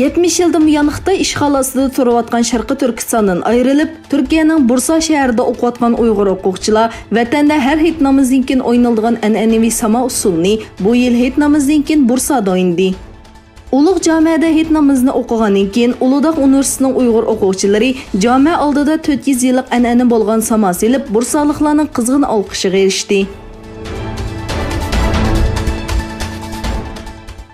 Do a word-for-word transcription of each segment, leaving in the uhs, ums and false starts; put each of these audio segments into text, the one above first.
يەتمىش يىلدىن بۇيان خىتاي ئىشغالى ئاستىدا تۇرۇۋاتقان شەرقىي تۈركىستاندىن ئايرىلىپ، تۈركىيەنىڭ بۇرسا شەھىرىدە ئوقۇۋاتقان ئۇيغۇر ئوقۇغۇچىلار ۋەتەندە ھەر ھېيت نامىزىدىن كېيىن ئوينىلىدىغان ئەنئەنىۋى ساما ئۇسسۇلىنى بۇ يىل ھېيت نامىزىدىن كېيىن بۇرسادا ئوينىدى. ئۇلۇغ جامەدە ھېيت نامىزىنى ئوقۇغاندىن كېيىن، ئۇلۇغداغ ئۇنىۋېرسىتېتىنىڭ ئۇيغۇر ئوقۇغۇچىلىرى جامە ئالدىدا تۆت يۈز يىللىق ئەنئەنە بولغان ساما سېلىپ، بۇرسالىقلارنىڭ قىزغىن ئالقىشىغا ئېرىشتى.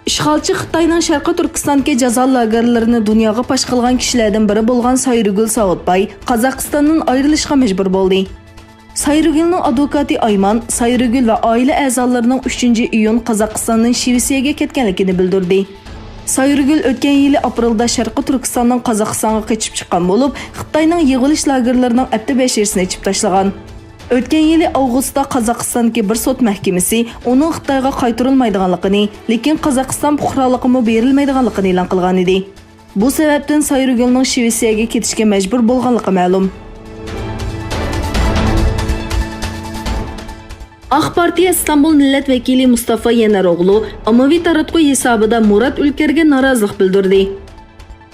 ئىشغالچى خىتاينىڭ شەرقىي تۈركىستاندىكى جازا لاگېرلىرىنى دۇنياغا پاش قىلغان كىشىلەردىن بىرى بولغان سايرىگۈل ساۋۇتباي قازاقىستاندىن ئايرىلىشقا مەجبۇر بولدى. سايرىگۈلنىڭ ئادۋوكاتى ئايمان سايرىگۈل ۋە ئائىلە ئەزالىرىنىڭ ئۈچىنچى ئىيۇن قازاقىستاندىن شىۋېتسىيەگە كەتكەنلىكىنى بىلدۈردى. سايرىگۈل ئۆتكەن يىلى ئاپرېلدا شەرقىي تۈركىستاندىن قازاقىستانغا قېچىپ چىققان بولۇپ، خىتاينىڭ يىغىۋېلىش لاگېرلىرىنىڭ ئەپتە بەشىسىنى ئېچىپ تاشلىغان. ئۆتكەن يىلى ئاۋغۇستتا قازاقىستاندىكى بىر سوت مەھكىمىسى ئۇنىڭ خىتايغا قايتۇرۇلمايدىغانلىقىنى، لېكىن قازاقىستان پۇقرالىقىمۇ بېرىلمەيدىغانلىقىنى ئېلان قىلغانىدى. بۇ سەۋەبتىن سايرىگۈلنىڭ شىۋېتسىيەگە كېتىشكە مەجبۇر بولغانلىقى مەلۇم. ئاق پارتىيە ئىستانبۇل مىللەت ۋەكىلى مۇستافا يەنەر ئوغلۇ ئاممىۋى تاراتقۇ ھېسابىدا مۇرات ئۈلكەرگە نارازىلىق بىلدۈردى.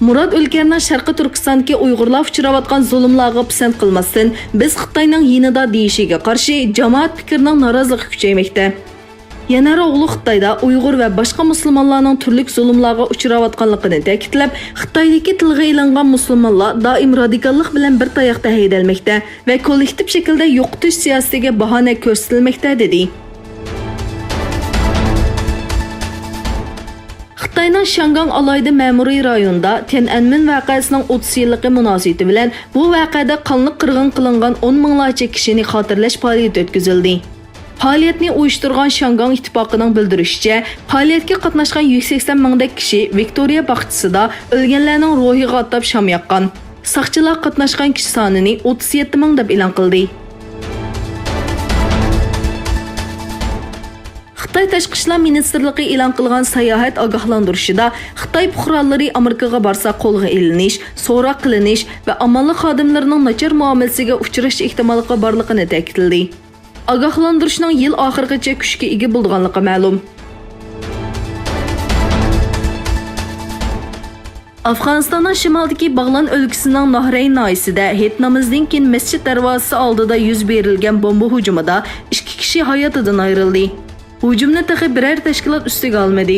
مۇرات ئۈلكەرنىڭ شەرقىي تۈركىستاندىكى ئۇيغۇرلار ئۇچراۋاتقان زۇلۇملارغا پىسەنت قىلماستىن، بىز خىتاينىڭ يېنىدا دېيىشىگە قارشى جامائەت پىكرىنىڭ نارازىلىقى كۈچەيمەكتە. يەنەر ئوغلۇ خىتايدا ئۇيغۇر ۋە باشقا مۇسۇلمانلارنىڭ تۈرلۈك زۇلۇملارغا ئۇچراۋاتقانلىقىنى تەكىتلەپ، خىتايدىكى تىلغا ئېلىنغان مۇسۇلمانلار دائىم رادىكاللىق بىلەن بىر تاياقتا ھەيدەلمەكتە ۋە كوللېكتىپ شەكىلدە يوقىتىش سىياسىتىگە باھانە كۆرسىتىلمەكتە، دېدى. خىتاينىڭ شياڭگاڭ ئالاھىدە مەمۇرىي رايونىدا تيەنئەنمېن ۋەقەسىنىڭ ئوتتۇز يىللىقى مۇناسىۋىتى بىلەن بۇ ۋەقەدە قانلىق قىرغىن قىلىنغان ئون مىڭلارچە كىشىنى خاتىرىلەش پائالىيىتى ئۆتكۈزۈلدى. پائالىيەتنى ئۇيۇشتۇرغان شياڭگاڭ ئىتتىپاقىنىڭ بىلدۈرۈشىچە، پائالىيەتكە قاتناشقان يۈز سەكسەن مىڭدەك كىشى ۋىكتورىيە باغچىسىدا ئۆلگەنلەرنىڭ روھىغا ئاتاپ شام ياققان. ساقچىلار قاتناشقان كىشى سانىنى ئوتتۇز يەتتە مىڭ دەپ ئېلان قىلدى. خىتاي تاشقى ئىشلار مىنىستىرلىقى ئېلان قىلغان ساياھەت ئاگاھلاندۇرۇشىدا، خىتاي پۇقرالىرى ئامېرىكىغا بارسا قولغا ئېلىنىش، سوراق قىلىنىش ۋە ئامانلىق خادىملىرىنىڭ ناچار مۇئامىلىسىگە ئۇچراش ئېھتىماللىقى بارلىقىنى تەكىتلىدى. ئاگاھلاندۇرۇشنىڭ يىل ئاخىرىغىچە كۈچكە ئىگە بولىدىغانلىقى مەلۇم. ئافغانىستاننىڭ شىمالىدىكى باغلان ئۆلكىسىنىڭ ناھرەين ناھىيەسىدە ھېيت نامىزىدىن كېيىن مەسچىت دەرۋازىسى ئالدىدا يۈز بېرىلگەن بومبا ھۇجۇمىدا ئىككى كىشى ھاياتىدىن ئايرىلدى. ھۇجۇمنى تېخى بىرەر تەشكىلات ئۈستىگە ئالمىدى.